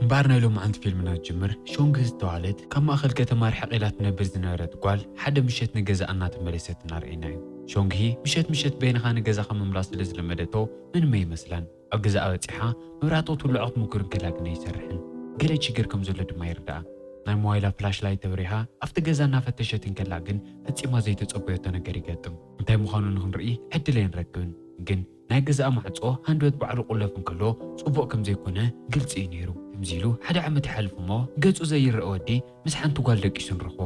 እምበኣር ናይ ሎማዓንቲ ፊልምና ዝጅምር፣ ሾንግሂ ዝተባህለት ካብ ማእኸል ከተማ ርሕቕ ኢላ ትነብር ዝነበረት ጓል ሓደ ምሸት ንገዛኣ እናተመለሰት እናረኣና እዩ። ሾንግሂ ምሸት ምሸት በይንኻ ንገዛኻ ምምላስ ስለ ዝለመደቶ ምንም ኣይመስላን። ኣብ ገዛኣ በጺሓ መብራህቲ ክትውልዖ ክትሙክር እንከላ ግን ኣይሰርሕን። ገለ ችግር ከም ዘሎ ድማ ይርድኣ። ናይ ሞባይላ ፍላሽ ላይት ተብሪሃ ኣብቲ ገዛ እናፈተሸት እንከላ ግን ፈጺማ ዘይተጸበየቶ ነገር ይገጥም። እንታይ ምዃኑ ንኽንርኢ ዕድል ኣይንረክብን። ግን ናይ ገዛኣ ማዕጾ ሃንደበት ባዕሉ ቁለፍ እንከሎ ጽቡቕ ከም ዘይኮነ ግልጺ እዩ ነይሩ። ከምዚ ኢሉ ሓደ ዓመት ይሓልፍ እሞ ገጹ ዘይረአ ወዲ ምስ ሓንቲ ጓል ደቂሱ ንረኽቦ።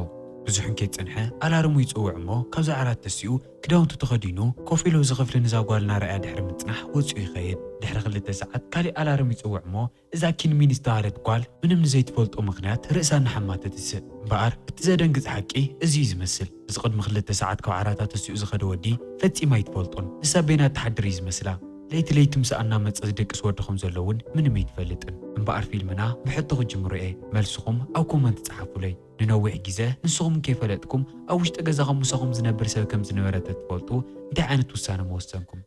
ብዙሕ እንከይጸንሐ ኣላርሙ ይጽውዕ እሞ ካብዛ ዓራት ተሲኡ ክዳውንቱ ተኸዲኑ ኮፍ ኢሉ እዚ ክፍሊ ንዛ ጓል እናረኣያ ድሕሪ ምጽናሕ ወጺኡ ይኸይድ። ድሕሪ ክልተ ሰዓት ካሊእ ኣላርም ይጽውዕ እሞ እዛ ኪንሚን ዝተባህለት ጓል ምንም ንዘይትፈልጦ ምኽንያት ርእሳ እናሓማ ትትስእ። እምበኣር እቲ ዘደንግጽ ሓቂ እዚ እዩ ዝመስል። እዚ ቅድሚ ክልተ ሰዓት ካብ ዓራታ ተሲኡ ዝኸደ ወዲ ፈጺማ ኣይትፈልጦን። ንሳ በይና ትሓድር እዩ ዝመስላ። ለይቲ ለይቲ ምሳኣ እናመጸ ዝደቅስ ወዲ ከም ዘሎ እውን ምንም ኣይትፈልጥን። እምበኣር ፊልምና ብሕቶ ክጅምሮ እየ። መልስኹም ኣብ ኮመንት ጸሓፉለይ። ንነዊሕ ግዜ ንስኹም ከይፈለጥኩም ኣብ ውሽጢ ገዛኹም ምሳኹም ዝነብር ሰብ ከም ዝነበረ ተትፈልጡ እንታይ ዓይነት ውሳነ ምወሰንኩም?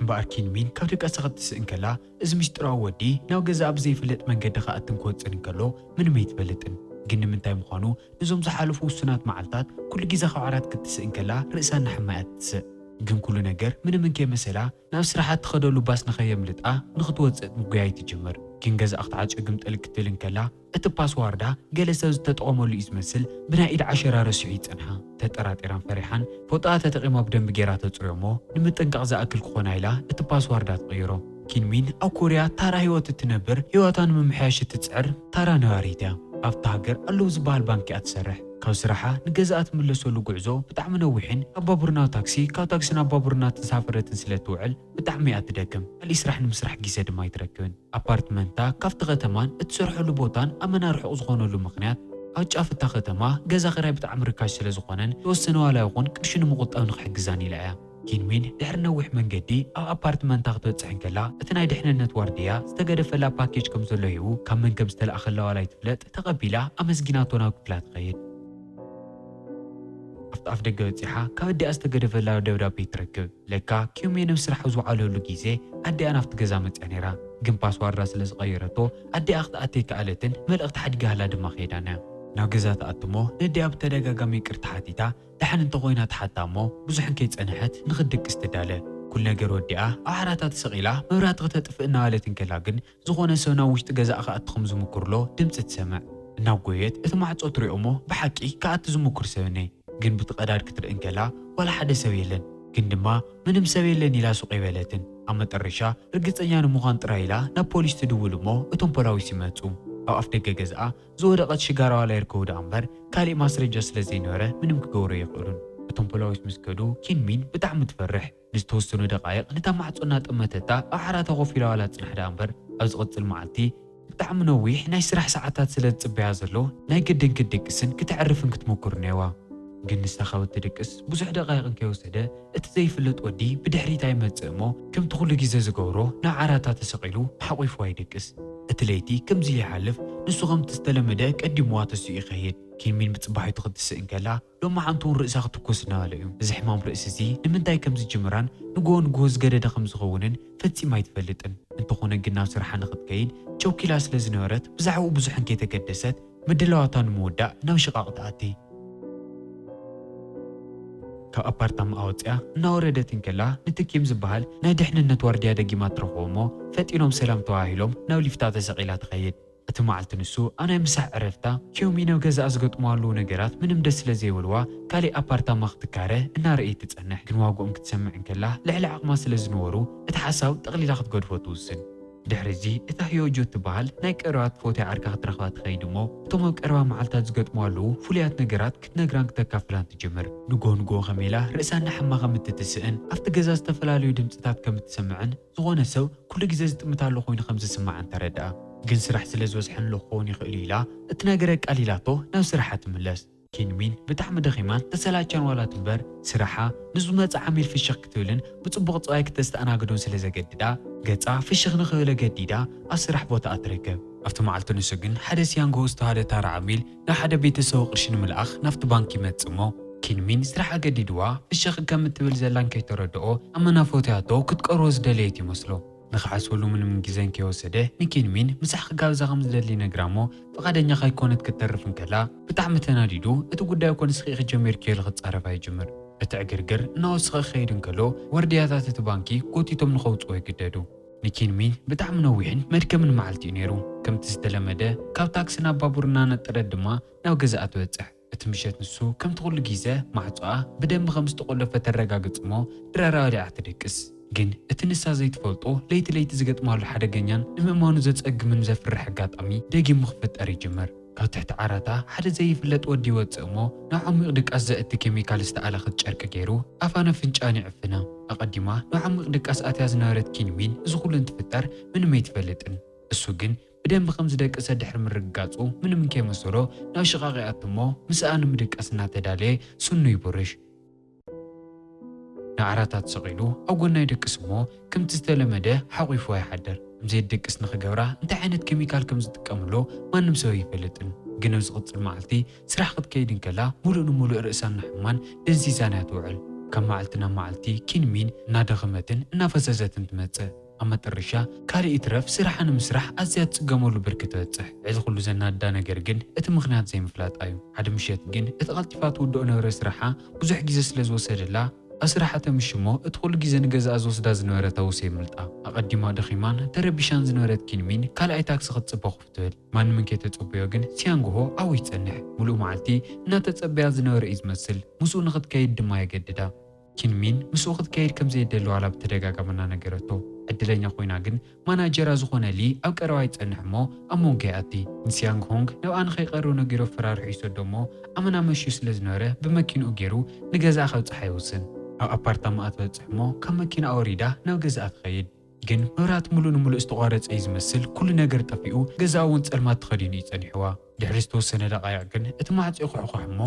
እምበኣር ኪንሚን ካብ ድቃሳ ክትስእ እንከላ፣ እዚ ምስጢራዊ ወዲ ናብ ገዛኣ ብዘይፍለጥ መንገዲ ክኣትን ክወጽን እንከሎ ምንም ኣይትፈልጥን። ግን ንምንታይ ምዃኑ ነዞም ዝሓለፉ ውሱናት መዓልታት ኩሉ ግዜ ካብ ዓራት ክትስእ እንከላ ርእሳ እናሓማ እያ ትስእ። ግን ኩሉ ነገር ምንም እንከይመሰላ ናብ ስራሓ እትኸደሉ ባስ ንኸየምልጣ ንኽትወጽእ ምጉያይ ትጅምር። ግን ገዛኣ ክትዓጽዮ ግምጥል ክትብል እንከላ እቲ ፓስዋርዳ ገለ ሰብ ዝተጠቐመሉ እዩ ዝመስል ብናይ ኢድ ዓሸራ ረሲዑ ይጸንሓ። ተጠራጢራን ፈሪሓን ፎጣኣ ተጠቒማ ብደንቢ ጌራ ተጽርዮ እሞ ንምጥንቃቕ ዝኣክል ክኾና ኢላ እቲ ፓስዋርዳ ትቕይሮ። ኪንሚን ኣብ ኮርያ ታራ ህይወት እትነብር ህይወታ ንምምሕያሽ እትጽዕር ታራ ነባሪት እያ። ኣብታ ሃገር ኣለዉ ዝበሃል ባንክ እያ ትሰርሕ። ካብ ስራሓ ንገዛኣ ትምለሰሉ ጉዕዞ ብጣዕሚ ነዊሕን ካብ ባቡር ናብ ታክሲ ካብ ታክሲ ናብ ባቡር እናተሳፈረትን ስለ ትውዕል ብጣዕሚ እያ ትደክም። ካሊእ ስራሕ ንምስራሕ ግዜ ድማ ኣይትረክብን። ኣፓርትመንታ ካብቲ ከተማን እትሰርሐሉ ቦታን ኣመና ርሑቕ ዝኾነሉ ምኽንያት ኣብ ጫፍ እታ ከተማ ገዛ ኽራይ ብጣዕሚ ርካሽ ስለ ዝኾነን ዝተወሰነ ዋላ ይኹን ቅርሺ ንምቑጣብ ንኽሕግዛን ኢላ እያ። ኪንሚን ድሕሪ ነዊሕ መንገዲ ኣብ ኣፓርትመንታ ክትበጽሕ እንከላ እቲ ናይ ድሕንነት ዋርድያ ዝተገደፈላ ፓኬጅ ከም ዘሎ ሂቡ ካብ መን ከም ዝተላእኸላ ዋላ ኣይትፍለጥ ተቐቢላ ኣመስጊናቶ ናብ ክፍላ ትኸይድ። ኣብቲ ኣፍ ደገ በጺሓ ካብ ኣዲኣ ዝተገደፈላ ደብዳቤ ትረክብ። ለካ ኪዮሜ ናብ ስራሕ ዝወዓለሉ ግዜ ኣዲኣ ናብቲ ገዛ መጽያ ነይራ። ግን ፓስዋርዳ ስለ ዝቐየረቶ ኣዲኣ ክትኣቲ ኣይከኣለትን መልእኽቲ ሓዲጋላ ድማ ከይዳን እያ። ናብ ገዛ ትኣቲ እሞ ነዲኣ ብተደጋጋሚ ይቅርታ ሓቲታ ደሓን እንተኾይና ትሓታ እሞ ብዙሕ እንከይጸንሐት ንኽትድቅስ ትዳለ። ኩሉ ነገር ወዲኣ ኣብ ዓራታ ተሰቒላ መብራህቲ ክተጥፍእ እናበለት እንከላ ግን ዝኾነ ሰብ ናብ ውሽጢ ገዛኣ ክኣቲ ከም ዝምኩርሎ ድምጺ ትሰምዕ። እናጎየት እቲ ማዕጾ ትሪኦ እሞ ብሓቂ ክኣቲ ዝምኩር ሰብ እነይ። ግን ብቲ ቀዳድ ክትርኢ እንከላ ዋላ ሓደ ሰብ የለን። ግን ድማ ምንም ሰብ የለን ኢላ ሱቕ ኣይበለትን። ኣብ መጠረሻ ርግጸኛ ንምዃን ጥራይ ኢላ ናብ ፖሊስ ትድውል እሞ እቶም ፖላዊስ ይመጹ። ኣብ ኣፍ ደገ ገዛኣ ዝወደቐት ሽጋራ ዋላ ይርከቡ ደኣ እምበር ካሊእ ማስረጃ ስለ ዘይነበረ ምንም ክገብሩ ኣይኽእሉን። እቶም ፖላዊስ ምስ ከዱ ኪንሚን ብጣዕሚ ትፈርሕ። ንዝተወሰኑ ደቓይቕ ነታ ማዕጾ እናጠመተታ ኣብ ዓራታ ኮፍ ኢላ ዋላ ትጽናሕ ደኣ እምበር ኣብ ዝቕጽል መዓልቲ ብጣዕሚ ነዊሕ ናይ ስራሕ ሰዓታት ስለ ዝጽበያ ዘሎ ናይ ግድን ክትድቅስን ክትዕርፍን ክትምኩር ነይዋ። ግን ንሳ ካብ እትድቅስ ብዙሕ ደቓይቕ እንከይወሰደ እቲ ዘይፍለጥ ወዲ ብድሕሪታ ይመጽእ እሞ ከምቲ ኩሉ ግዜ ዝገብሮ ናብ ዓራታ ተሰቒሉ ሓቑፍዋ ይድቅስ። እቲ ለይቲ ከምዚ ኢሉ ይሓልፍ። ንሱ ከምቲ ዝተለመደ ቀዲምዋ ተሲኡ ይኸይድ። ኪንሚን ብጽባሒቱ ክትስእ እንከላ ሎማዓንቲ እውን ርእሳ ክትኩስ እናበለ እዩ። እዚ ሕማም ርእሲ እዚ ንምንታይ ከም ዝጅምራን ንግሆ ንግሆ ዝገደደ ከም ዝኸውንን ፈጺማ ኣይትፈልጥን። እንተኾነ ግን ናብ ስርሓ ንኽትከይድ ቸውኪላ ስለ ዝነበረት ብዛዕባኡ ብዙሕ እንከይተገደሰት ምድላዋታ ንምውዳእ ናብ ሽቓቕ ትኣቲ። ካብ ኣፓርታማኣ ወጺኣ እናወረደት እንከላ ነቲ ኪም ዝበሃል ናይ ድሕንነት ዋርድያ ደጊማ ትረኽቦ እሞ ፈጢኖም ሰላም ተባሂሎም ናብ ሊፍታ ተሰቒላ ትኸይድ። እቲ መዓልቲ ንሱ ኣብ ናይ ምሳሕ ዕረፍታ ኪዮሚ ናብ ገዛኣ ዝገጥሙ ኣለዉ ነገራት ምንም ደስ ስለ ዘይበልዋ ካሊእ ኣፓርታማ ክትካረ እናረእየት ትጸንሕ። ግን ዋግኦም ክትሰምዕ እንከላ ልዕሊ ዓቕማ ስለ ዝነበሩ እቲ ሓሳብ ጠቕሊላ ክትገድፎ ትውስን። ድሕሪ እዚ እታ ህዮጆ እትበሃል ናይ ቀረባ ትፈትያ ዓርካ ክትረኽባ ትኸይድ እሞ እቶም ኣብ ቀረባ መዓልታት ዝገጥሙ ኣለዉ ፍሉያት ነገራት ክትነግራን ክተካፍላን ትጅምር። ንጎ ንጎ ከመይላ ርእሳ እናሓማ ከም እትትስእን ኣብቲ ገዛ ዝተፈላለዩ ድምፅታት ከም እትሰምዕን ዝኾነ ሰብ ኩሉ ግዜ ዝጥምት ኣሎ ኮይኑ ከም ዝስምዓን ተረድኣ። ግን ስራሕ ስለ ዝበዝሐን ኣሎ ክኸውን ይኽእል እዩ ኢላ እቲ ነገር ኣቃሊላቶ ናብ ስራሓ ትምለስ። ኪንሚን ብጣዕሚ ደኺማን ተሰላቻን ዋላ ትንበር ስራሓ ንዝመጽእ ዓሚል ፍሽኽ ክትብልን ብጽቡቕ ጽባይ ክተስተኣናግዶን ስለ ዘገድዳ ገጻ ፍሽኽ ንኽብለ ገዲዳ ኣብ ስራሕ ቦታኣ ትርከብ። ኣብቲ መዓልቲ ንሱ ግን ሓደ ሲያንጎ ዝተባህለ ታራ ዓሚል ናብ ሓደ ቤተሰቡ ቅርሺ ንምልኣኽ ናብቲ ባንክ ይመጽእ እሞ፣ ኪንሚን ስራሕ ኣገዲድዋ ፍሽኽ ከም እትብል ዘላን ከይተረድኦ ኣብ መናፈውቲያቶ ክትቀርቦ ዝደለየት ይመስሎ። ንኽሓስበሉ ምንም ግዜ እንከይወሰደ ንኪንሚን ምሳሕ ክጋብዛ ከም ዝደሊ ይነግራ እሞ፣ ፍቓደኛ ከይኮነት ክትተርፍ እንከላ፣ ብጣዕሚ ተናዲዱ፣ እቲ ጉዳይ እኮ ንስኺ ኢኺ ጀሚርክዮ ኢሉ ክጻረፋ ይጅምር። እቲ ዕግርግር እናወሰኸ ክኸይድ እንከሎ፣ ወርድያታት እቲ ባንኪ ጎቲቶም ንኸውጽዎ ይግደዱ። ንኪንሚን ብጣዕሚ ነዊሕን መድከምን መዓልቲ እዩ ነይሩ። ከምቲ ዝተለመደ፣ ካብ ታክሲ ናብ ባቡር እናነጠረት ድማ ናብ ገዛኣ ትበጽሕ። እቲ ምሸት ንሱ ከምቲ ኩሉ ግዜ ማዕጾኣ ብደንቢ ከም ዝተቖለፈ ተረጋግጽ እሞ፣ ድራር ኣውሊዓ ትድቅስ። ግን እቲ ንሳ ዘይትፈልጦ ለይቲ ለይቲ ዝገጥማሉ ሓደገኛን ንምእማኑ ዘጸግምን ዘፍርሕ ኣጋጣሚ ደጊሙ ክፍጠር ይጅምር። ካብ ትሕቲ ዓራታ ሓደ ዘይፍለጥ ወዲ ይወጽእ እሞ፣ ናብ ዓሚቕ ድቃስ ዘእቲ ኬሚካል ዝተኣለኸት ጨርቂ ገይሩ ኣፋን ኣፍንጫኣን ይዕፍና። ኣቐዲማ ናብ ዓሚቕ ድቃስ ኣትያ ዝነበረት ኪንሚን እዚ ኩሉ እንትፍጠር ምንም ኣይትፈልጥን። እሱ ግን ብደንቢ ከም ዝደቀሰ ድሕሪ ምርግጋጹ ምንም እንከይመሰሎ ናብ ሽቓቕ ይኣቱ እሞ፣ ምስኣ ንምድቃስ እናተዳለየ ስኑ ይቡርሽ። ንዓራታት ሰቒሉ ኣብ ጎና ይደቅስ እሞ፣ ከምቲ ዝተለመደ ሓቑፍዋ ይሓድር። ከም ዘይደቅስ ንኽገብራ እንታይ ዓይነት ኬሚካል ከም ዝጥቀምሉ ማንም ሰብ ኣይፈልጥን። ግን ኣብ ዝቕጽል መዓልቲ ስራሕ ክትከይድ እንከላ ሙሉእ ንሙሉእ ርእሳ እናሕማን ደንዚዛን እያ ትውዕል። ካብ መዓልቲ ናብ መዓልቲ ኪንሚን እናደኸመትን እናፈዘዘትን ትመጽእ። ኣብ መጠረሻ ካልእ ይትረፍ ስራሓ ንምስራሕ ኣዝያ ትጽገመሉ ብርኪ ትበጽሕ። እዚ ኩሉ ዘናዳ ነገር ግን እቲ ምኽንያት ዘይምፍላጣ እዩ። ሓደ ምሸት ግን እቲ ቀልጢፋ ትውድኦ ነበረ ስራሓ ብዙሕ ግዜ ስለ ዝወሰደላ፣ ኣብ ስራሓ ተምሽ እሞ እቲ ኩሉ ግዜ ንገዛኣ ዝወስዳ ዝነበረ ኣውቶቡስ የምልጣ። ኣቐዲማ ደኺማን ተረቢሻን ዝነበረት ኪንሚን ካልኣይ ታክሲ ክትጽበ ኮፍ ትብል። ማንም እንከይተጸበዮ ግን ሲያንግሆ ኣብኡ ይጸንሕ። ሙሉእ መዓልቲ እናተጸበያ ዝነበረ እዩ ዝመስል። ምስኡ ንኽትከይድ ድማ የገድዳ። ኪንሚን ምስኡ ክትከይድ ከም ዘየደሊ ዋላ ብተደጋጋሚ እናነገረቶ። ዕድለኛ ኮይና ግን ማናጀራ ዝኾነ ሊ ኣብ ቀረባ ይጸንሕ እሞ ኣብ መንጎ ይኣቲ። ንሲያንግ ሆንግ ናብኣ ንኸይቀርብ ነጊሩ ኣፈራሪሑ ይሰዶ እሞ ኣመና መሽዩ ስለ ዝነበረ ብመኪንኡ ገይሩ ንገዛኣ ከብጽሓ ይውስን። ኣብ ኣፓርታማኣ ትበጽሕ እሞ ካብ መኪና ኣወሪዳ ናብ ገዛኣ ትኸይድ። ግን መብራህቲ ሙሉእ ንሙሉእ ዝተቋረጸ እዩ ዝመስል፣ ኩሉ ነገር ጠፊኡ፣ ገዛኣ እውን ጸልማት ተኸዲኑ እዩ ጸኒሕዋ። ድሕሪ ዝተወሰነ ደቃይቕ ግን እቲ ማዕጾ ይኹሕኹሕ እሞ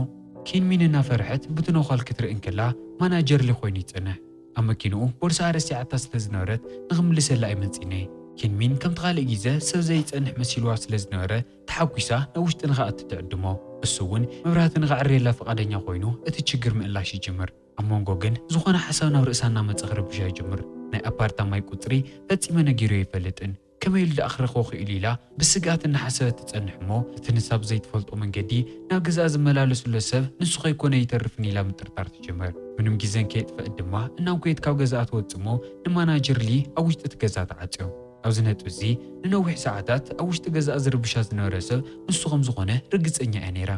ኪንሚን እናፈርሐት ብቲ ነዃል ክትርኢ እንከላ ማናጀር ሊ ኮይኑ ይጸንሕ። ኣብ መኪንኡ ቦርሳኣ ረሲዓታ ስለ ዝነበረት ንኽምልሰላ እየ መጺነ። ኪንሚን ከምቲ ካልእ ግዜ ሰብ ዘይጸንሕ መሲልዋ ስለ ዝነበረ ተሓጒሳ ናብ ውሽጢ ንኽኣቱ ትዕድሞ። እሱ እውን መብራህቲ ንኽዕርየላ ፍቓደኛ ኮይኑ እቲ ችግር ምእላሽ ይጅምር። ኣብ መንጎ ግን ዝኾነ ሓሳብ ናብ ርእሳ እናመጸ ክረብሻ ይጅምር። ናይ ኣፓርታማይ ቁጽሪ ፈጺመ ነጊሩ ኣይፈልጥን። ከመይ ኢሉ ደኣ ክረኽቦ ክኢሉ ኢላ ብስግኣት እናሓሰበት ትጸንሕ እሞ፣ እቲ ንሳ ብዘይትፈልጦ መንገዲ ናብ ገዛኣ ዝመላለሱሎ ሰብ ንሱ ከይኮነ ኣይተርፍን ኢላ ምጥርጣር ትጅምር። ምንም ግዜ ከየጥፍአት ድማ እናንኮየት ካብ ገዛኣ ትወጽእ እሞ፣ ንማናጀር ሊ ኣብ ውሽጢ እቲ ገዛ ትዓጽዮ። ኣብዚ ነጥቢ እዚ ንነዊሕ ሰዓታት ኣብ ውሽጢ ገዛኣ ዝርብሻ ዝነበረ ሰብ ንሱ ከም ዝኾነ ርግጸኛ እያ ነይራ።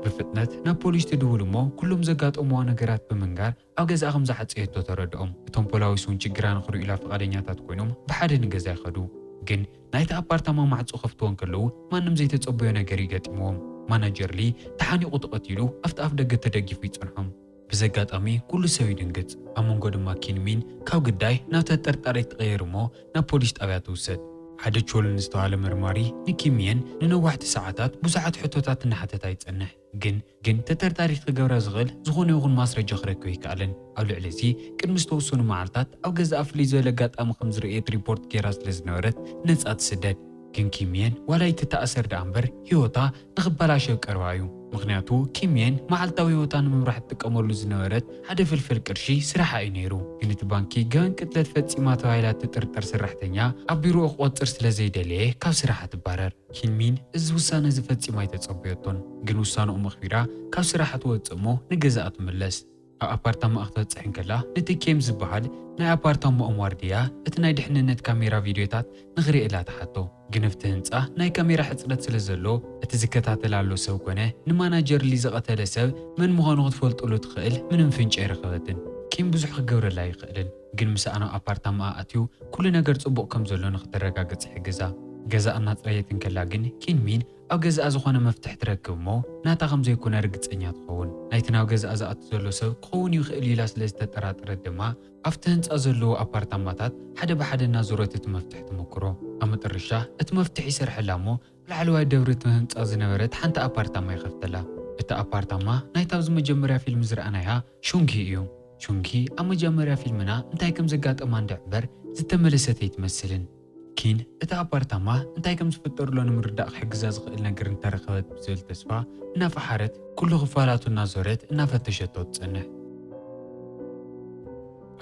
ብፍጥነት ናብ ፖሊስ ትድውል እሞ፣ ኩሎም ዘጋጠምዋ ነገራት ብምንጋር ኣብ ገዛኣ ከም ዝዓጸየቶ ተረድኦም። እቶም ፖላዊስ እውን ችግራ ንኽርእዩላ ፍቓደኛታት ኮይኖም ብሓደ ንገዛ ይኸዱ። ግን ናይቲ ኣፓርታማ ማዕጾ ከፍትዎ እንከለዉ ማንም ዘይተጸበዮ ነገር እዩ ገጢምዎም። ማናጀር ሊ ተሓኒቑ ተቐቲሉ ኣብቲ ኣፍ ደገ ተደጊፉ ይጸንሖም። ብዘጋጣሚ ኩሉ ሰብ ይድንግጽ። ኣብ መንጎ ድማ ኪንሚን ካብ ግዳይ ናብ ተጠርጣሪት ትቕየር እሞ ናብ ፖሊስ ጣብያ ትውሰድ። ሓደ ቾልን ዝተባህለ መርማሪ ንኪምየን ንነዋሕቲ ሰዓታት ብዙሓት ሕቶታት እናሓተታ ይጸንሕ። ግን ግን ተጠርጣሪት ክገብራ ዝኽእል ዝኾነ ይኹን ማስረጃ ክረክብ ኣይከኣለን። ኣብ ልዕሊ እዚ ቅድሚ ዝተወሰኑ መዓልታት ኣብ ገዛኣ ፍልይ ዝበለ ኣጋጣሚ ከም ዝረእየት ሪፖርት ገይራ ስለ ዝነበረት ነጻ ትስደድ። ግን ኪምየን ዋላ ኣይትተኣሰር ደኣ እምበር ህይወታ ንኽበላሸው ቀርባ እዩ። ምኽንያቱ ኪምየን መዓልታዊ ህይወታ ንምምራሕ ትጥቀመሉ ዝነበረት ሓደ ፍልፍል ቅርሺ ስራሓ እዩ ነይሩ። ግን እቲ ባንኪ ገበን ቅትለት ፈጺማ ተባሂላ እትጥርጠር ሰራሕተኛ ኣብ ቢሮኡ ክቖጽር ስለ ዘይደለየ ካብ ስራሓ ትባረር። ኪንሚን እዚ ውሳነ እዚ ፈጺማ ኣይተጸበየቶን። ግን ውሳነኡ መኽቢራ ካብ ስራሓ ትወጽእ እሞ ንገዛኣ ትምለስ። ኣብ ኣፓርታማኣ ክትበጽሕ እንከላ ነቲ ኬም ዝበሃል ናይ ኣፓርታማኦም ዋርድያ እቲ ናይ ድሕንነት ካሜራ ቪድዮታት ንኽርእየላ ትሓቶ። ግን ኣብቲ ህንጻ ናይ ካሜራ ሕጽረት ስለ ዘሎ እቲ ዝከታተላ ኣሎ ሰብ ኮነ ንማናጀር ሊ ዝቐተለ ሰብ መን ምዃኑ ክትፈልጠሉ ትኽእል ምንም ፍንጪ ኣይረኸበትን። ኪም ብዙሕ ክገብረላ ኣይኽእልን። ግን ምስኣ ናብ ኣፓርታማኣ ኣትዩ ኩሉ ነገር ጽቡቕ ከም ዘሎ ንኽተረጋግጽ ይሕግዛ። ገዛኣ እናጽረየት እንከላ ግን ኪንሚን ኣብ ገዛኣ ዝኾነ መፍትሕ ትረክብ እሞ ናታ ከም ዘይኮነ ርግጸኛ ትኸውን። ናይቲ ናብ ገዛኣ ዝኣቱ ዘሎ ሰብ ክኸውን ይኽእል ኢላ ስለ ዝተጠራጠረት ድማ ኣብቲ ህንጻ ዘለዉ ኣፓርታማታት ሓደ ብሓደ እናዞረት እቲ መፍትሕ ትሞክሮ። ኣብ መጠረሻ እቲ መፍትሕ ይሰርሐላ እሞ ኣብ ላዕለዋይ ደብሪ እቲ ህንጻ ዝነበረት ሓንቲ ኣፓርታማ ይኸፍተላ። እቲ ኣፓርታማ ናይታ ኣብዚ መጀመርያ ፊልም ዝረኣናያ ሹንጊ እዩ። ሹንጊ ኣብ መጀመርያ ፊልምና እንታይ ከም ዘጋጠማ እንድዒ እምበር ዝተመለሰት ኣይትመስልን። ኪን እቲ ኣፓርታማ እንታይ ከም ዝፍጠርሎ ንምርዳእ ክሕግዛ ዝኽእል ነገር እንተረኸበት ብዝብል ተስፋ እናፈሓረት ኩሉ ክፋላቱ እናዞረት እናፈተሸቶ ትጸንሕ።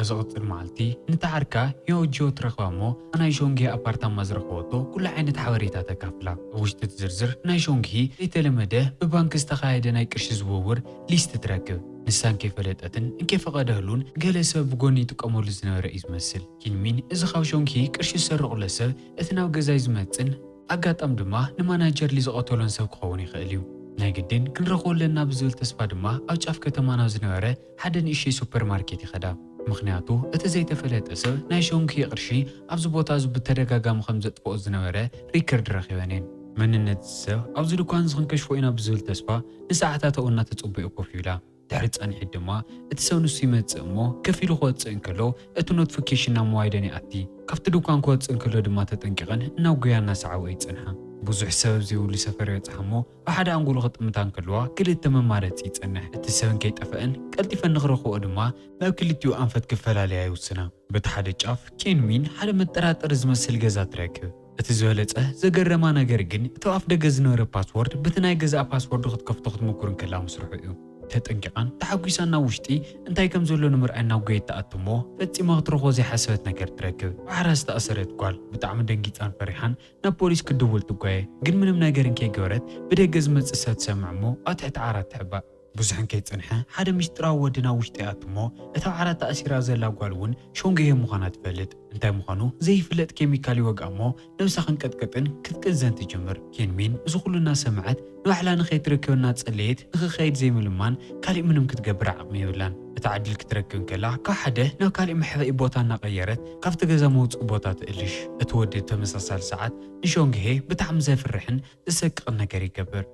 ኣብ ዝቕጽል መዓልቲ ነታ ዓርካ ሂዮጆ ትረኽባ እሞ ናይ ሾንግሂ ኣፓርታማ ዝረኸበቶ ኩሉ ዓይነት ሓበሬታ ተካፍላ። ኣብ ውሽጢ እቲ ዝርዝር ናይ ሾንግሂ ዘይተለመደ ብባንክ ዝተኻየደ ናይ ቅርሺ ዝውውር ሊስት ትረክብ። ንሳ እንከይፈለጠትን እንከይፈቐደህሉን ገለ ሰብ ብጎኒ ይጥቀመሉ ዝነበረ እዩ ዝመስል። ኪንሚን እዚ ካብ ሾንግሂ ቅርሺ ዝሰርቑለ ሰብ እቲ ናብ ገዛይ ዝመጽን ኣጋጣም ድማ ንማናጀር ሊ ዝቐተሎን ሰብ ክኸውን ይኽእል እዩ። ናይ ግድን ክንረኽቦ ኣለና ብዝብል ተስፋ ድማ ኣብ ጫፍ ከተማ ናብ ዝነበረ ሓደ ንእሽተይ ሱፐርማርኬት ይኸዳ። ምኽንያቱ እቲ ዘይተፈለጠ ሰብ ናይ ሾንግሂ ቅርሺ ኣብዚ ቦታ እዚ ብተደጋጋሚ ከም ዘጥፍኦ ዝነበረ ሪከርድ ረኺበን እየን። መንነት እዚ ሰብ ኣብዚ ድኳን እዚ ክንከሽፎ ኢና ብዝብል ተስፋ ንሰዓታት ኣብኡ እናተጸበዩ ኮፍ ይብላ። ድሕሪ ጻንሒት ድማ እቲ ሰብ ንሱ ይመጽእ እሞ ከፊሉ ክወጽእ እንከሎ እቲ ኖቲፊኬሽን ናብ ሞባይለን ይኣቲ። ካብቲ ድኳን ክወጽእ እንከሎ ድማ ተጠንቂቐን እናጎያ እናሰዓበኦ ይጸንሓ። ብዙሕ ሰብ ኣብ ዘይብሉ ሰፈር ይበጽሓ እሞ ኣብ ሓደ ኣንጎሎ ክጥምታ እንከለዋ ክልተ መማረጺ ይጸንሕ። እቲ ሰብ እንከይጠፍአን ቀልጢፈን ንኽረኽብኦ ድማ ናብ ክልቲኡ ኣንፈት ክፈላለያ ይውስና። በቲ ሓደ ጫፍ ኪንሚን ሓደ መጠራጠሪ ዝመስል ገዛ ትረክብ። እቲ ዝበለጸ ዘገረማ ነገር ግን እቲ ኣፍ ደገ ዝነበረ ፓስወርድ በቲ ናይ ገዛኣ ፓስወርድ ክትከፍቶ ክትምኩር እንከላ ምስርሑ እዩ። ተጠንቂቓን ተሓጒሳን ናብ ውሽጢ እንታይ ከም ዘሎ ንምርኣይ ናብ ጎየት ትኣቱ እሞ ፈጺማ ክትረኽቦ ዘይሓሰበት ነገር ትረክብ። ብዓራ ዝተኣሰረት ጓል ብጣዕሚ ደንጊጻን ፈሪሓን ናብ ፖሊስ ክትድውል ትጓየ። ግን ምንም ነገር እንከይገበረት ብደገ ዝመጽእ ሰብ ትሰምዕ እሞ ኣብ ትሕቲ ዓራት ትሕባእ። ብዙሕ እንከይጸንሐ ሓደ ሚስጥራዊ ወዲ ናብ ውሽጢ ይኣቱ እሞ እታ ኣብ ዓራት ተኣሲራ ዘላ ጓል እውን ሾንግሄ ምዃና ትፈልጥ። እንታይ ምዃኑ ዘይፍለጥ ኬሚካል ይወግኣ እሞ ነብሳ ክንቀጥቀጥን ክትቅዘን ትጅምር። ኪንሚን እዚ ኩሉ እናሰምዐት ንባዕላ ንኸይትረክብ እናጸለየት ንኽኸይድ ዘይምልማን ካሊእ ምንም ክትገብር ዓቕሚ የብላን። እታ ዕድል ክትረክብ እንከላ ካብ ሓደ ናብ ካሊእ መሕበኢ ቦታ እናቐየረት ካብቲ ገዛ መውጽኢ ቦታ ትእልሽ። እቲ ወዲ ተመሳሳሊ ሰዓት ንሾንግሄ ብጣዕሚ ዘፍርሕን ዘሰቅቕን ነገር ይገብር።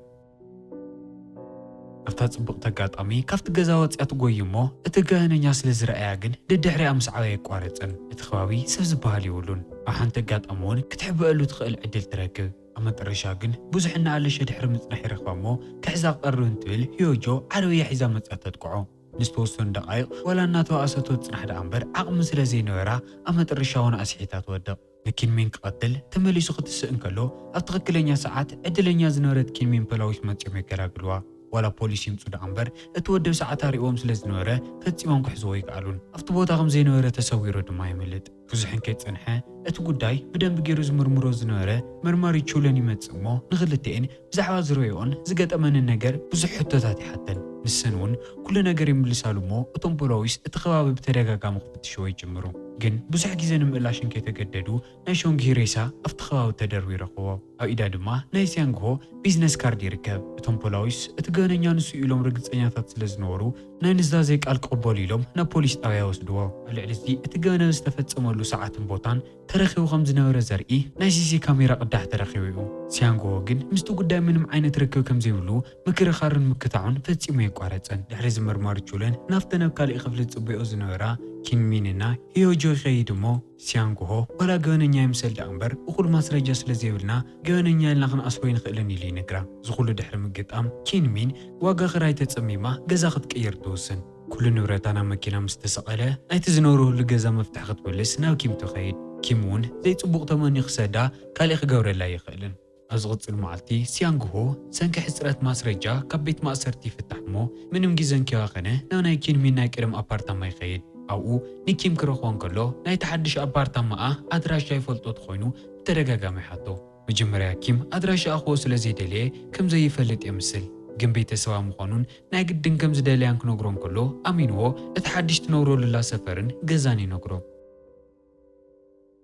ኣብታ ጽብቕቲ ኣጋጣሚ ካብቲ ገዛ ወጺኣ ትጎይ እሞ እቲ ገበነኛ ስለ ዝረኣያ ግን ደድሕሪኣ ምስዓብ ኣየቋረጸን። እቲ ከባቢ ሰብ ዝበሃል የብሉን። ኣብ ሓንቲ ኣጋጣሚ እውን ክትሕብአሉ ትኽእል ዕድል ትረክብ። ኣብ መጠረሻ ግን ብዙሕ እናኣለሸ ድሕሪ ምጽናሕ ይረኽባ እሞ ክሕዛ ቀርብ እንትብል ሂዮጆ ዓረብያ ሒዛ መጺኣ ተጥቅዖ። ንዝተወሰኑ ደቓይቕ ዋላ እናተባእሰቶ ትጽናሕ ደኣ እምበር ዓቕሚ ስለ ዘይነበራ ኣብ መጠረሻ እውን ኣስሒታ ትወድቕ። ንኪንሚን ክቐትል ተመሊሱ ክትስእ እንከሎ ኣብ ትኽክለኛ ሰዓት ዕድለኛ ዝነበረት ኪንሚን ፖላዊስ መጺኦም የገላግልዋ። ዋላ ፖሊስ ይምጹ ደኣ እምበር እቲ ወደብ ሰዓት ኣርእዎም ስለ ዝነበረ ፈጺሞም ክሕዝዎ ኣይከኣሉን። ኣብቲ ቦታ ከም ዘይነበረ ተሰዊሩ ድማ የምልጥ። ብዙሕ እንከይጸንሐ እቲ ጉዳይ ብደንቢ ገይሩ ዝምርምሮ ዝነበረ መርማሪ ቹለን ይመጽእ እሞ ንኽልተኤን ብዛዕባ ዝረኣዮን ዝገጠመንን ነገር ብዙሕ ሕቶታት ይሓተን። ንሰን እውን ኩሉ ነገር ይምልሳሉ እሞ እቶም ፖላዊስ እቲ ከባቢ ብተደጋጋሚ ክፍትሽዎ ይጅምሩ። ግን ብዙሕ ግዜ ንምእላሽ እንከይተገደዱ ናይ ሾንግሂ ሬሳ ኣብቲ ከባቢ ተደርቡ ይረኽቦ። ኣብ ኢዳ ድማ ናይ ሲያንግሆ ቢዝነስ ካርድ ይርከብ። እቶም ፖላዊስ እቲ ገበነኛ ንሱ ኢሎም ርግጸኛታት ስለ ዝነበሩ ናይ ኑዛዜ ቃል ክቕበሉ ኢሎም ናብ ፖሊስ ጣብያ ወስድዎ። ኣብ ልዕሊ እዚ እቲ ገበነ ዝተፈጸመሉ ሰዓትን ቦታን ተረኺቡ ከም ዝነበረ ዘርኢ ናይ ሲሲ ካሜራ ቅዳሕ ተረኺቡ እዩ። ሲያንግሆ ግን ምስቲ ጉዳይ ምንም ዓይነት ርክብ ከም ዘይብሉ ምክርኻርን ምክታዑን ፈጺሙ የቋረጸን። ድሕሪ እዚ መርማሪ ቹለን ናብተን ኣብ ካሊእ ክፍሊ ዝጽበይኦ ዝነበራ ኪንሚንና ሂዮጆ ይኸይድ እሞ ሲያንግሆ ዋላ ገበነኛ ይምሰል ደኣ እምበር እኹል ማስረጃ ስለ ዘይብልና ገበነኛ ኢልና ክንኣስሮ ኣይንኽእልን ኢሉ ይነግራ። እዚ ኩሉ ድሕሪ ምግጣም ኪንሚን ዋጋ ክራይ ተጸሚማ ገዛ ክትቅይር ትውስን። ኩሉ ንብረታ ናብ መኪና ምስ ተሰቐለ ናይቲ ዝነብርሉ ገዛ መፍትሒ ክትምልስ ናብ ኪም ትኸይድ። ኪም እውን ዘይጽቡቕ ተመንዩ ክሰዳ ካሊእ ክገብረላ ኣይኽእልን። ኣብ ዝቕጽል መዓልቲ ሲያንግሆ ሰንኪ ሕጽረት ማስረጃ ካብ ቤት ማእሰርቲ ይፍታሕ እሞ ምንም ግዜ እንከይባኸነ ናብ ናይ ኪንሚን ናይ ቀደም ኣፓርታማ ይኸይድ። ኣብኡ ንኪም ክረኽቦ እንከሎ ናይቲ ሓድሽ ኣፓርታማኣ ኣድራሻ ይፈልጦ ተኾይኑ ብተደጋጋሚ ይሓቶ። መጀመርያ ኪም ኣድራሻኣ ክህቦ ስለ ዘይደለየ ከም ዘይፈልጥ የምስል። ግን ቤተሰባ ምዃኑን ናይ ግድን ከም ዝደለያን ክነግሮ እንከሎ ኣሚንዎ እቲ ሓድሽ ትነብረሉላ ሰፈርን ገዛን ይነግሮ።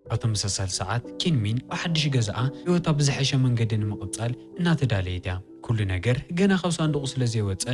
ኣብ ተመሳሳሊ ሰዓት ኪንሚን ኣብ ሓድሽ ገዛኣ ህይወታ ብዝሐሸ መንገዲ ንምቕጻል እናተዳለየት እያ። ኩሉ ነገር ገና ካብ ሳንዱቑ ስለ ዘይወጸ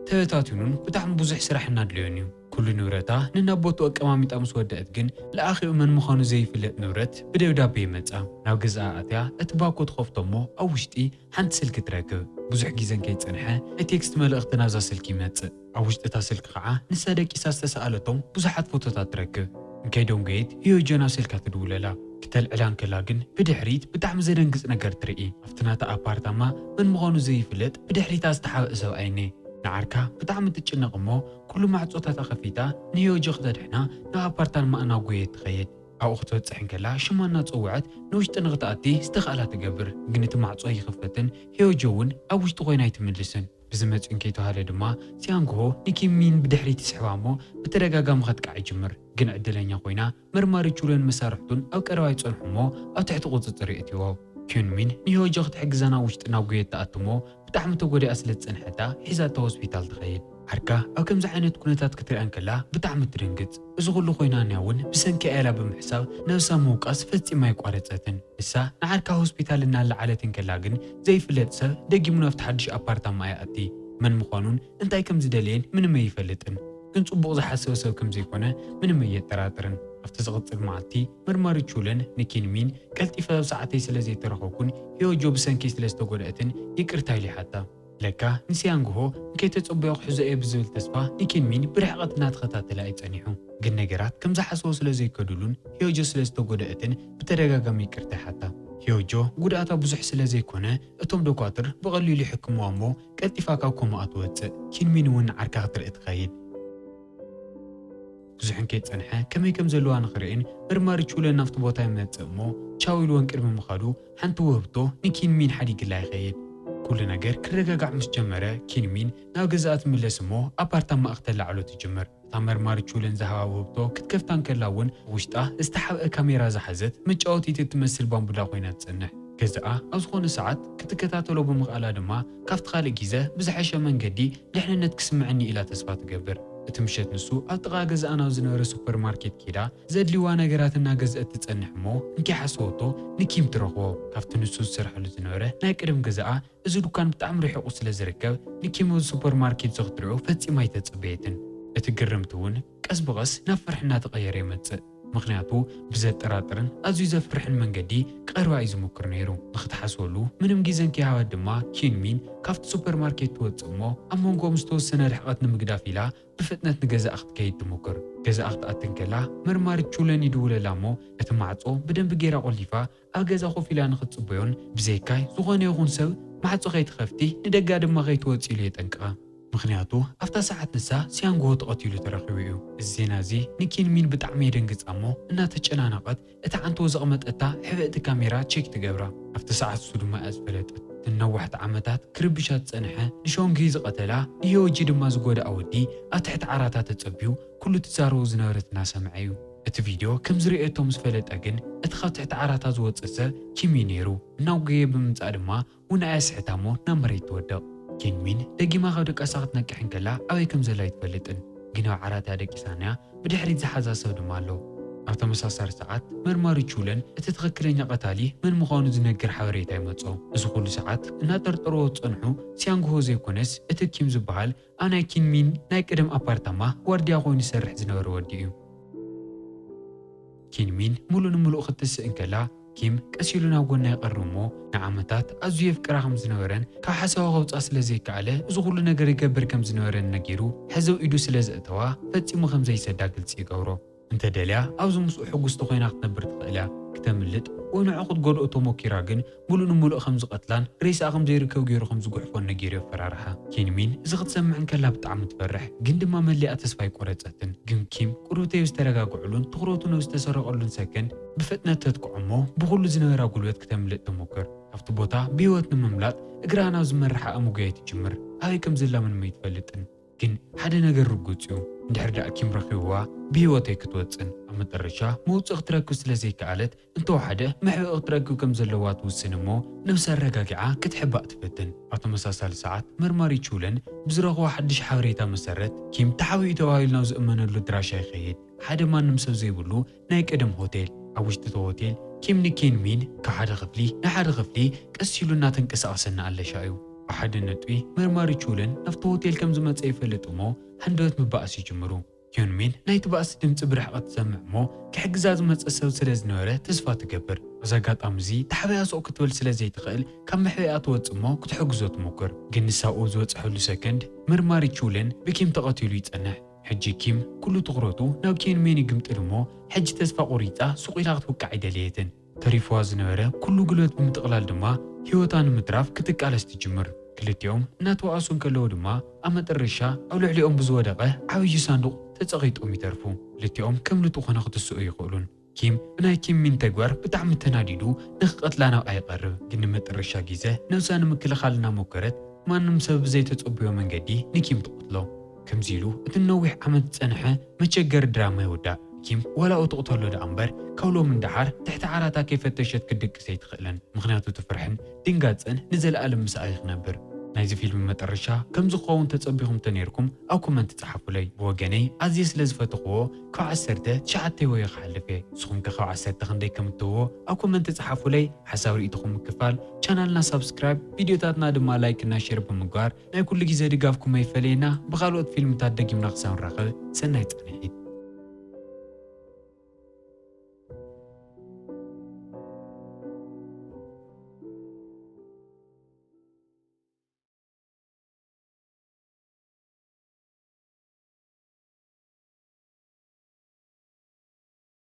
ተበታቲኑን ብጣዕሚ ብዙሕ ስራሕ እናድለዮን እዩ። ኩሉ ንብረታ ንናብ ቦትኡ ኣቀማሚጣ ምስ ወደአት ግን ለኣኺኡ መን ምዃኑ ዘይፍለጥ ንብረት ብደብዳቤ ይመጻ። ናብ ገዛኣ ኣትያ እቲ ባኮ ትኸፍቶ እሞ ኣብ ውሽጢ ሓንቲ ስልኪ ትረክብ። ብዙሕ ግዜ እንከይጸንሐ ናይ ቴክስት መልእኽቲ ናብዛ ስልኪ ይመጽእ። ኣብ ውሽጢ እታ ስልኪ ኸዓ ንሳ ደቂሳ ዝተሰኣለቶም ብዙሓት ፎቶታት ትረክብ። እንከይደንጎየት ሂዮጆ ናብ ስልካ ትድውለላ። ክተልዕላ እንከላ ግን ብድሕሪት ብጣዕሚ ዘደንግጽ ነገር ትርኢ። ኣብቲ ናታ ኣፓርታማ መን ምዃኑ ዘይፍለጥ ብድሕሪታ ዝተሓብአ ሰብኣይ እኔ። ንዓርካ ብጣዕሚ ትጭነቕ እሞ ኩሉ ማዕጾታታ ከፊታ ንዮጆ ክተድሕና ናብ ኣፓርታማ እናጎየት ትኸይድ። ኣብኡ ክትበጽሕ እንከላ ሽማ እናጸውዐት ንውሽጢ ንኽትኣቲ ዝተኽኣላ ትገብር። ግን እቲ ማዕጾ ኣይኽፈትን። ሂዮጆ እውን ኣብ ውሽጢ ኮይና ኣይትምልስን። ብዝመጽኡን ከይተዋህለ ድማ ሲያንግሆ ንኪንሚን ብድሕሪት ይስሕባ እሞ ብተደጋጋሚ ከጥቃዕ ይጅምር። ግን ዕድለኛ ኮይና መርማሪ ቹለን መሳርሕቱን ኣብ ቀረባ ይጸንሑ እሞ ኣብ ትሕቲ ቁጽጽር የእትይዎ። ኪንሚን ንሂዮጆ ክትሕግዛ ናብ ውሽጢ ናብ ጉየት ትኣትሞ ብጣዕሚ ተጎዲኣ ስለ ዝጸንሐታ ሒዛታ ሆስፒታል ትኸይድ። ዓርካ ኣብ ከምዚ ዓይነት ኩነታት ክትሪኣ እንከላ ብጣዕሚ ትድንግጽ። እዚ ኩሉ ኮይናንያ እውን ብሰንኪ ኣያላ ብምሕሳብ ነብሳ ምውቃስ ፈጺማ ኣይቋረጸትን። ንሳ ንዓርካ ሆስፒታል እናለዓለት እንከላ ግን ዘይፍለጥ ሰብ ደጊሙ ናብቲ ሓድሽ ኣፓርታማ ይኣቲ። መን ምዃኑን እንታይ ከም ዝደለየን ምንም ኣይፈልጥን። ግን ጽቡቕ ዝሓሰበ ሰብ ከም ዘይኮነ ምንም ኣየጠራጥርን። ኣብቲ ዝቕጽል መዓልቲ መርማሪ ቹለን ንኪንሚን ቀልጢፈ ኣብ ሰዓተይ ስለ ዘይተረኸብኩን ሂዮጆ ብሰንኪ ስለ ዝተጎድአትን ይቅርታ ኢሉ ይሓታ። ለካ ንሲያንግሆ ንከይተጸበዮ ክሕዞ እየ ብዝብል ተስፋ ንኪንሚን ብርሕቐት እናተኸታተለ እዩ ጸኒሑ። ግን ነገራት ከም ዝሓሰቦ ስለ ዘይከዱሉን ሂዮጆ ስለ ዝተጎድአትን ብተደጋጋሚ ይቅርታ ይሓታ። ሂዮጆ ጉድኣታ ብዙሕ ስለ ዘይኮነ እቶም ዶኳትር ብቐሊሉ ይሕክምዋ እሞ ቀልጢፋ ካብ ኮማኣ ትወጽእ። ኪንሚን እውን ንዓርካ ክትርኢ ትኸይድ። ብዙሕ እንከይጸንሐ ከመይ ከም ዘለዋ ንኽርእን መርማሪ ቹለን ናብቲ ቦታ ይመጽእ እሞ ቻው ኢልወን ቅድሚ ምኻዱ ሓንቲ ውህብቶ ንኪንሚን ሓዲግላ ይኸይድ። ኩሉ ነገር ክረጋጋዕ ምስ ጀመረ ኪንሚን ናብ ገዛኣ ትምለስ እሞ ኣፓርታማኣ ክተላዕሎ ትጅምር። እታ መርማሪ ቹለን ዝሃባ ውህብቶ ክትከፍታ እንከላ እውን ውሽጣ ዝተሓብአ ካሜራ ዝሓዘት መጫወቲት እትመስል ባምቡላ ኮይና ትጸንሕ። ገዛኣ ኣብ ዝኾነ ሰዓት ክትከታተሎ ብምኽኣላ ድማ ካብቲ ካልእ ግዜ ብዝሐሸ መንገዲ ድሕንነት ክስምዐኒ ኢላ ተስፋ ትገብር። እቲ ምሸት ንሱ ኣብ ጥቓ ገዛኣ ናብ ዝነበረ ሱፐርማርኬት ከይዳ ዘድልይዋ ነገራት እናገዝአት ትጸንሕ እሞ እንኪ ሓሰወቶ ንኪም ትረኽቦ። ካብቲ ንሱ ዝሰርሐሉ ዝነበረ ናይ ቀደም ገዛኣ እዚ ዱካን ብጣዕሚ ርሒቑ ስለ ዝርከብ ንኪም ኣብዚ ሱፐርማርኬት እዚ ክትሪኦ ፈጺማ ኣይተጸበየትን። እቲ ግርምቲ እውን ቀስ ብቐስ ናብ ፍርሒ እናተቐየረ ይመጽእ። ምኽንያቱ ብዘጠራጥርን ኣዝዩ ዘፍርሕን መንገዲ ክቐርባ እዩ ዝሙክር ነይሩ። ንኽትሓስበሉ ምንም ግዜ እንከይሃበት ድማ ኪንሚን ካብቲ ሱፐርማርኬት ትወጽእ እሞ ኣብ መንጎኦም ዝተወሰነ ርሕቐት ንምግዳፍ ኢላ ብፍጥነት ንገዛኣ ክትከይድ ትሙክር። ገዛኣ ክትኣቲ እንከላ መርማሪት ቹለን ይድውለላ እሞ እቲ ማዕጾ ብደንቢ ገይራ ቆሊፋ ኣብ ገዛ ኮፍ ኢላ ንኽትጽበዮን ብዘይካይ ዝኾነ ይኹን ሰብ ማዕጾ ከይትኸፍቲ ንደጋ ድማ ከይትወጺ ኢሉ የጠንቅቓ። ምኽንያቱ ኣብታ ሰዓት ንሳ ሲያንግሆ ተቐቲሉ ተረኺቡ እዩ። እዚ ዜና እዚ ንኪንሚን ብጣዕሚ የደንግጻ እሞ እናተጨናነቐት እታ ዓንቶ ዘቕመጠታ ሕብእቲ ካሜራ ቼክ ትገብራ። ኣብቲ ሰዓት እሱ ድማ እያ ዝፈለጠት። ንነዋሕቲ ዓመታት ክርብሻ ዝጸንሐ ንሾንግሂ ዝቐተላ ንሂዮጂ ድማ ዝጎድኣ ወዲ ኣብ ትሕቲ ዓራታ ተጸቢዩ ኩሉ ትዛረቦ ዝነበረት እናሰምዐ እዩ። እቲ ቪድዮ ከም ዝርእየቶ ምስ ፈለጠ ግን እቲ ካብ ትሕቲ ዓራታ ዝወጸ ሰብ ኪም እዩ ነይሩ። እናጉየ ብምምጻእ ድማ ውንኣ የስሕታ እሞ ናብ መሬት ትወድቕ። ኪንሚን ደጊማ ካብ ድቃሳ ክትነቅሕ እንከላ ኣበይ ከም ዘላ ኣይትፈልጥን። ግን ኣብ ዓራት እያ ደቂሳንያ ብድሕሪት ዝሓዛ ሰብ ድማ ኣሎ። ኣብ ተመሳሳሊ ሰዓት መርማሪ ቹለን እቲ ትኽክለኛ ቀታሊ መን ምዃኑ ዝነግር ሓበሬታ ይመጾ። እዚ ኩሉ ሰዓት እናጠርጠርዎ ዝጸንሑ ሲያንግሆ ዘይኮነስ እቲ ኪም ዝበሃል ኣብ ናይ ኪንሚን ናይ ቀደም ኣፓርታማ ዋርድያ ኮይኑ ይሰርሕ ዝነበረ ወዲ እዩ። ኪንሚን ሙሉእ ንሙሉእ ክትስእ እንከላ ኪም ቀስ ኢሉ ናብ ጎና ይቐርብ እሞ ንዓመታት ኣዝዩ የፍቅራ ከም ዝነበረን ካብ ሓሳቡ ከውፅኣ ስለ ዘይከኣለ እዚ ኩሉ ነገር ይገብር ከም ዝነበረን ነጊሩ ሕዘው ኢዱ ስለ ዘእተዋ ፈጺሙ ከም ዘይሰዳ ግልፂ ይገብሮ። እንተደልያ ኣብዚ ምስኡ ሕጉስቲ ኮይና ክትነብር ትኽእል እያ። ክተምልጥ ወይ ንዕኡ ክትጎድኦ ተሞኪራ ግን ሙሉእ ንሙሉእ ከም ዝቐትላን ሬሳኣ ከም ዘይርከብ ገይሩ ከም ዝጉሕፎን ነጊሩ የፈራርሓ። ኪንሚን እዚ ክትሰምዕ እንከላ ብጣዕሚ ትፈርሕ ግን ድማ መሊኣ ተስፋ ኣይቆረጸትን። ግን ኪም ቁሩብተይ ብዝተረጋግዕሉን ትኹረቱ ናብ ዝተሰረቐሉን ሰከንድ ብፍጥነት ተጥቅዖ እሞ ብኹሉ ዝነበራ ጉልበት ክተምልጥ ትሙክር። ካብቲ ቦታ ብህይወት ንምምላጥ እግራ ናብ ዝመርሓ ኣመጉያ ትጅምር። ኣበይ ከም ዘላ ምንም ኣይትፈልጥን። ግን ሓደ ነገር ርጉጽ እዩ። እንድሕር ደኣ ኪም ረኺብዋ ብህይወት ኣይክትወጽን። ኣብ መጠረሻ መውጽእ ክትረክብ ስለ ዘይከኣለት እንተወሓደ መሕብኢ ክትረክብ ከም ዘለዋ ትውስን እሞ ነብሳ ኣረጋጊዓ ክትሕባእ ትፈትን። ኣብ ተመሳሳሊ ሰዓት መርማሪ ቹለን ብዝረኽቦ ሓድሽ ሓበሬታ መሰረት ኪም ተሓቢኡ ተባሂሉ ናብ ዝእመነሉ ኣድራሻ ይኸይድ። ሓደ ማንም ሰብ ዘይብሉ ናይ ቀደም ሆቴል። ኣብ ውሽጢ እቲ ሆቴል ኪም ንኪን ሚን ካብ ሓደ ክፍሊ ናብ ሓደ ክፍሊ ቀስ ኢሉ እናተንቀሳቐሰ እናኣለሻ እዩ። ኣብ ሓደ ነጥቢ መርማሪ ቹለን ናብቲ ሆቴል ከም ዝመጸ ይፈልጥ እሞ ሃንደበት ምባኣስ ይጅምሩ። ኪዮን ሚን ናይቲ ባእሲ ድምጺ ብርሕቐት ትሰምዕ እሞ ክሕግዛ ዝመጸ ሰብ ስለ ዝነበረ ተስፋ ትገብር። ኣብዚ ኣጋጣሚ እዚ ተሓቢኣ ስቕ ክትብል ስለ ዘይትኽእል ካብ መሕቢኣ ትወጽእ እሞ ክትሕግዞ ትሙክር። ግን ንሳ ኣብኡ ዝበጽሐሉ ሰከንድ መርማሪ ቹለን ብኪም ተቐቲሉ ይጸንሕ። ሕጂ ኪም ኩሉ ትኹረቱ ናብ ኪዮን ሚን ይግምጥል እሞ ሕጂ ተስፋ ቆሪጻ ስቕ ኢላ ክትውቃዕ ኣይደለየትን። ተሪፍዋ ዝነበረ ኩሉ ጉልበት ብምጥቕላል ድማ ህይወታ ንምትራፍ ክትቃለስ ትጅምር። ክልቲኦም እናተባእሱ እንከለዉ ድማ ኣብ መጠረሻ ኣብ ልዕሊኦም ብዝወደቐ ዓብዪ ሳንዱቕ ተጸቒጦም ይተርፉ። ክልቲኦም ከምልጡ ኮነ ክትስኡ ኣይኽእሉን። ኪም ብናይ ኪም ሚን ተግባር ብጣዕሚ ተናዲዱ ንክቐትላ ናብኣ ይቐርብ። ግን ንመጠረሻ ግዜ ነብሳ ንምክልኻል እናሞከረት ማንም ሰብ ብዘይተጸብዮ መንገዲ ንኪም ትቐትሎ። ከምዚ ኢሉ እቲ ነዊሕ ዓመት ዝጸንሐ መቸገሪ ድራማ ይውዳእ። ኪም ዋላ እትቕተሎ ደኣ እምበር ካብ ሎሚ ንደሓር ትሕቲ ዓራታ ከይፈተሸት ክትድቅስ ኣይትኽእልን። ምኽንያቱ እቲ ፍርሕን ድንጋጸን ንዘለኣለም ምስኣ እዩ ክነብር። ናይዚ ፊልም መጠረሻ ከምዚ ክኸውን ተጸቢኹም ተነይርኩም ኣብ ኮመንት ጸሓፉለይ። ብወገነይ ኣዝየ ስለ ዝፈተኽዎ ካብ ዓሰርተ ትሽዓተ ወይ ክሓልፍ እየ። ንስኹም ከ ካብ ዓሰርተ ክንደይ ከም እትህብዎ ኣብ ኮመንት ጸሓፉለይ። ሓሳብ ርእይቶኹም ምክፋል፣ ቻናልና ሳብስክራይብ፣ ቪድዮታትና ድማ ላይክ እና ሼር ብምግባር ናይ ኩሉ ግዜ ድጋፍኩም ኣይፈለየና። ብኻልኦት ፊልምታት ደጊምና ክሳብ ንራኸብ ሰናይ ጻንሒት።